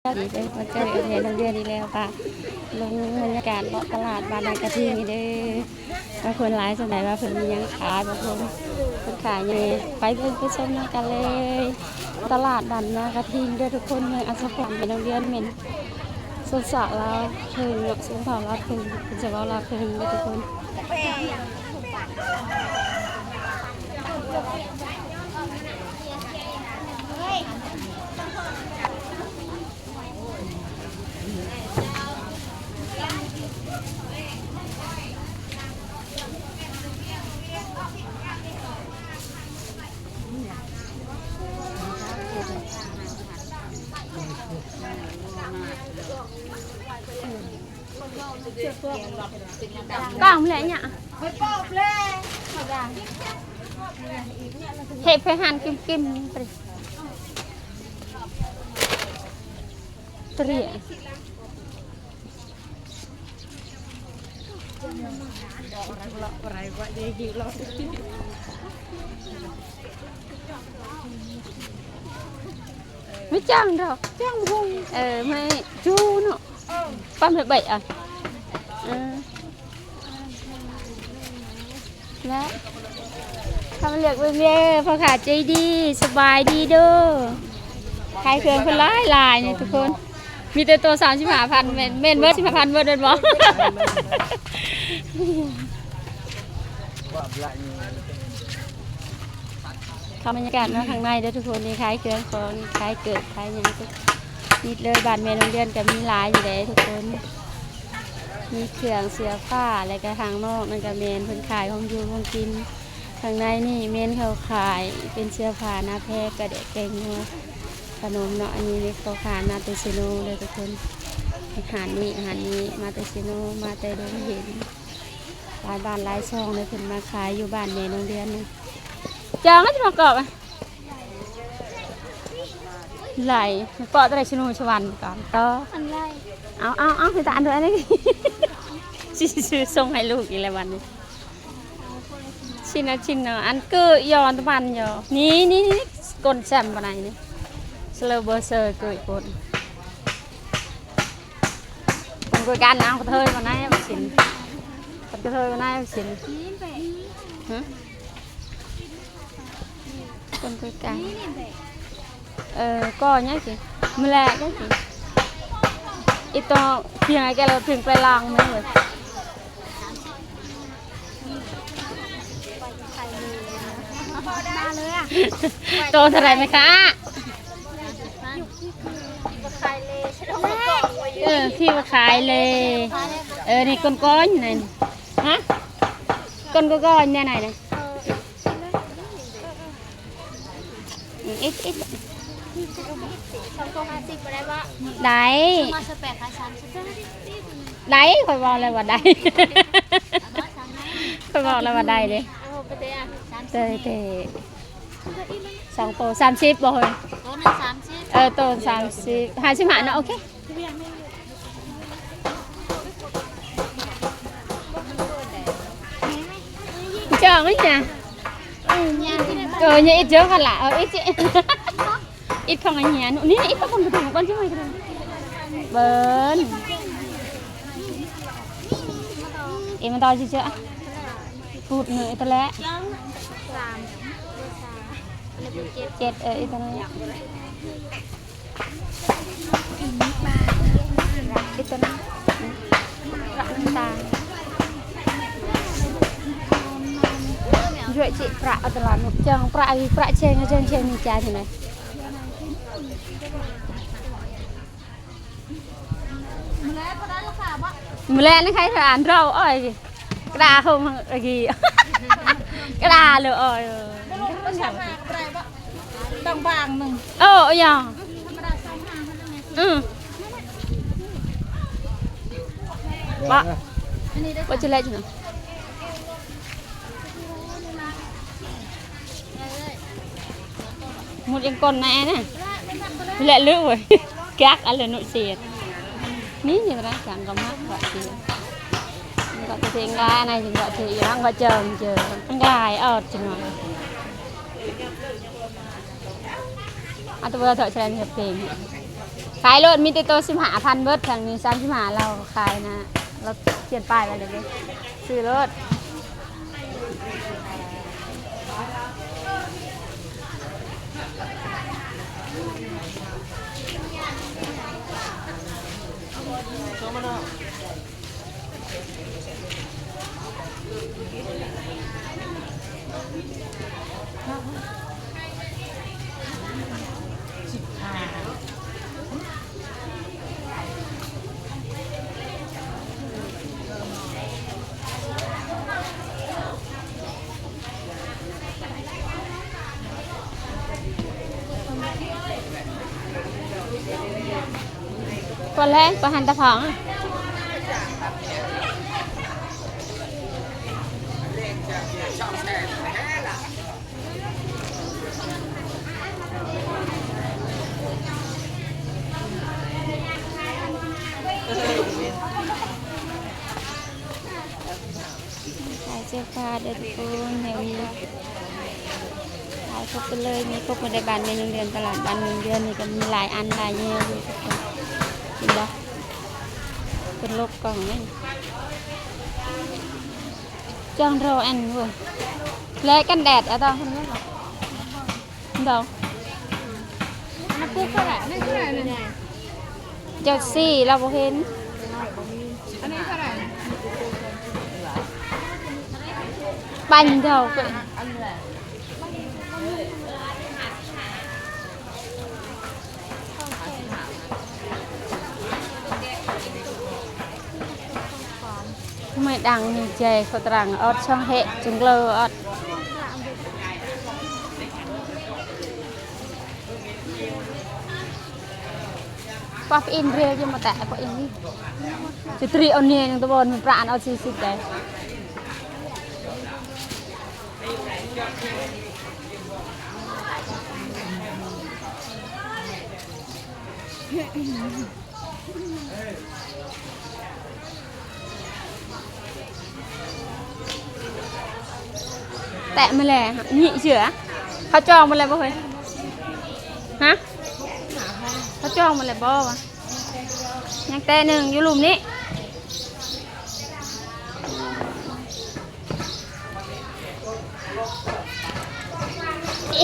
ນີ້ເດີ ມາເຈີແມ່ນ້ອງເດືອນອີກແລ້ວ ກະລົງບັນຍາກາດເລາະຕະຫຼາດບ້ານນາກະທິງນີ້ເດີ ວ່າຄົນຫຼາຍສ່ຳໃດ ວ່າເພິ່ນມີຫຍັງຂາຍ ບາງຄົນເພິ່ນຂາຍຫຍັງ ໄປເບິ່ງໄປຊົມນຳກັນເລີຍ. ຕະຫຼາດບ້ານນາກະທິງເດີທຸກຄົນ ເມືອງອັດສະພອນ ແມ່ນ້ອງເດືອນແມ່ນຊົນຊາດລາວເຄິ່ງເນາະ ຊົນເຜົ່າລາວເຄິ່ງ ເພິ່ນຈະເວົ້າລາວເຄິ່ງເດີທຸກຄົນ. ກາງແຫຼະເນຍ ເຮັດໄປຫັ້ນກິມໆ ຕະເລຍ. ໄມ່ຈ້າງດອກ ຈ້າງບໍ່ຮູ້ ເອີ ໄມ່ຈູເນາະ ປ້າໄມ່ໃບອ່ະ ເອີ ແລ້ວ ເຂົ້າມາເລືອກເບິ່ງເດີ ພໍ່ຄ້າໃຈດີ ສະບາຍດີເດີ ຂາຍເຄື່ອງເພິ່ນຫຼາຍໆ ນີ້ທຸກຄົນ ມີແຕ່ໂຕສາມສິບຫ້າພັນ ແມ່ນ ແມ່ນເບິດ ສິບຫ້າພັນເບິດແມ່ນບໍ່? ເຂົ້າບັນຍາກາດມາຂ້າງໃນເດີທຸກຄົນ ນີ້ຂາຍເຄື່ອງຂອງ ນີ້ຂາຍເກີບຂາຍຫຍັງ ມີເລີຍ ບ້ານແມ່ນ້ອງເດືອນກໍມີຫຼາຍຢູ່ເດ້ທຸກຄົນ ມີເຄື່ອງເສື້ອຜ້າ ແລ້ວກໍທາງນອກນັ້ນກໍແມ່ນເພິ່ນຂາຍຂອງຢູ່ຂອງກິນ ຂ້າງໃນນີ້ແມ່ນເຂົາຂາຍເປັນເສື້ອຜ້າໜ້າແພກ ກະແດກແກງນົວ ຂະໜົມເນາະ ອັນນີ້ແມ່ນພໍ່ຄ້າມາແຕ່ເຊໂນເດີທຸກຄົນ ຮ້ານນີ້ ຮ້ານນີ້ມາແຕ່ເຊໂນ ມາແຕ່ດົງເຫັນ ຫຼາຍບ້ານຫຼາຍຊ່ອງເລີຍ ເພິ່ນມາຂາຍຢູ່ບ້ານແມ່ນ້ອງເດືອນນີ້ ຈອງມາຈະມາກອບ ໄຫຼ ເກາະຕະໄລສະໜູສະຫວັນກ່ອນຕໍ່ ອັນໄລ ເອົາ ເອົາ ເອົາ ເຮັດຕາອັນເດີ ອັນນີ້ ຊິ ຊິສົ່ງໃຫ້ລູກອີກແລ້ວບັດນີ້ ຊິນນະ ຊິນນະ ອັນເກີຍອນຕະບັນຢໍ ນີ້ ນີ້ ນີ້ ກົ້ນແຊມປານໃດນີ້ ສະເລີເບີເຊີເກີຍກົ້ນ ຄົນກວຍກັນເອົາກະເທີຍມາໃນບັກຊິນ ຄົນກະເທີຍມາໃນບັກຊິນ ຫຶ ຄົນກວຍກັນ ເອີ ກໍຫຍັງຊິ ມະແລະຫຍັງຊິ ອີ່ຕໍ່ພຽງໄອ້ແກລະພຽງໄປລ້າງມືເວີຍ. ໂຕເທົ່າໃດແມ່ຄ້າ? ເອີ ທີ່ວ່າຂາຍເລ ເອີ ນີ້ກ້ອນໆ ນັ້ນ ຮະ ກ້ອນກ້ອນໆ ແນວໃດນະ? ອີກ ອີກ ສອງໂຕຫ້າສິບບໍ່ໄດ້ບໍ່? ໄດ້ ມາສະແປດຂາຍສາມສິບ ໄດ້ ຂ້ອຍເວົ້າແລ້ວວ່າໄດ້ ຂ້ອຍເວົ້າແລ້ວວ່າໄດ້ເດ້ ເອົາໄປເຕະ ແຕ່ ແຕ່ສອງໂຕສາມສິບບໍ່ເຮີ້ຍ? ໂຕໜຶ່ງສາມສິບ ເອີ ໂຕສາມສິບ ຫ້າສິບຫ້າເນາະ ໂອເຄ. ຈອງນີ້ນະ ເອີ ຍາອິດເຈີກັນລະ ເອີ ອິດ ອິດຂອງອັນເນຍ ນີ້ອິດຂອງປະຕູ ກ່ອນຊິມາ ເບິ່ນ ເອ ມັນຕໍ່ຊິເຈີ ປູດເນຍ ຕະແລະ ເຈັດ ເອີ ອີກຕົວໜຶ່ງ ເຮັດຕົວນັ້ນ ປະນ້ຳຕານ ຢວຍຈິປະເອົາຕະຫຼອດເນາະ ຈັ່ງປະ ປະແຊງ ແຊງ ແຊງນີ້ຈາຍເທົ່າໃດ? ມື້ແລກນະໄຄທານເຮົາອ້ອຍ ກະດາເຮົາມາກີ້ ກະດາເລີຍອ້ອຍ ບາງໆໜຶ່ງ ເອີ ຫຍັງ ອື ປະ ບໍ່ຈະແລະ ໝົດຍັງກ່ອນນະ ແລະ ລືເວີຍ ກັກອັນລະໜ້ອຍເສດ ນີ້ ນີ້ ມັນກະມັກວ່າຊິ ມັນກະເພງຫຼາຍ ອັນໃດຈຶ່ງວ່າຖືກ ອີ່ຫຼັງວ່າເຈີ ເຈີ ມັນຫຼາຍອອດຈັ່ງວ່າ ອາດຈະບໍ່ເທົ່າໃດເພງ. ຂາຍໂລດ ມີແຕ່ໂຕສິບຫ້າພັນເບິດ ທາງນີ້ສາມສິບຫ້າ ລາວຂາຍນະ ລາວຂຽນປ້າຍໄວ້ແລ້ວເດ້ ຊື້ໂລດ. ຄົນແລງ ບໍ່ທັນຕະພອງ. ຂາຍເສື້ອຜ້າເດີທຸກຄົນ ແຖວນີ້ຂາຍຄົບໄປເລີຍ ມີຄົບໝົດໃນບ້ານແມ່ນວງເດືອນ. ຕະຫຼາດບ້ານແມ່ນວງເດືອນນີ້ກໍມີຫຼາຍອັນຫຼາຍແນວຢູ່ທຸກຄົນ ເຫັນບໍ່? ເພິ່ນລົກກ່ອງນັ້ນ ຈ້ອງລໍອັນເວີຍ ແລະກັນແດດ ອາຕ້ອງເພິ່ນເນາະ ດອກ ອັນນັ້ນປຸກເທົ່າໃດ? ອັນນີ້ເທົ່າໃດນີ້? ເຈັດສີ່ ລາວບໍ່ເຫັນ. ອັນນີ້ເທົ່າໃດ? ປັນເທົ່າ Mày đăng như chè khô trang ớt, xong hệ chúng lơ ớt. Pop in rêu chứ mà tại pop in đi. Chứ tri ôn nê nang tao bôn mình pran ớt xì xì tè. ແຕະມາແລ້ວ ນີ້ເສືອ ເຂົາຈອງມາແລ້ວບໍ່ເຮີ້ຍ? ຮະ? ເຂົາຈອງມາແລ້ວບໍ່ວະ? ຍັງແຕ່ໜຶ່ງຢູ່ລຸ່ມນີ້.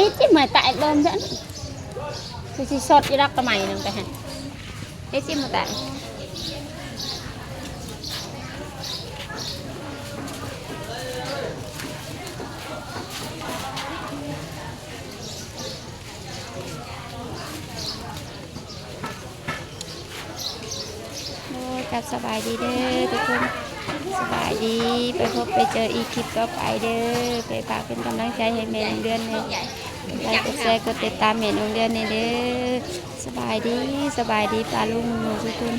Ê, chứ mà tại bơm đó. Thì chỉ sọt chỉ đắp cái mày nè, cái hả? Ê, chứ mà tại. ໂອ້ຍ ກັບສະບາຍດີເດີທຸກຄົນ ສະບາຍດີ ໄປພົບໄປເຈີອີກຄລິບຕໍ່ໄປເດີ ໄປຝາກເປັນກຳລັງໃຈໃຫ້ແມ່ນ້ອງເດືອນແດ່ ກົດໄລກົດແຊ ກົດຕິດຕາມແມ່ນ້ອງເດືອນແດ່ເດີ ສະບາຍດີ ສະບາຍດີ ປ້າລຸງໝູ່ທຸກຄົນ.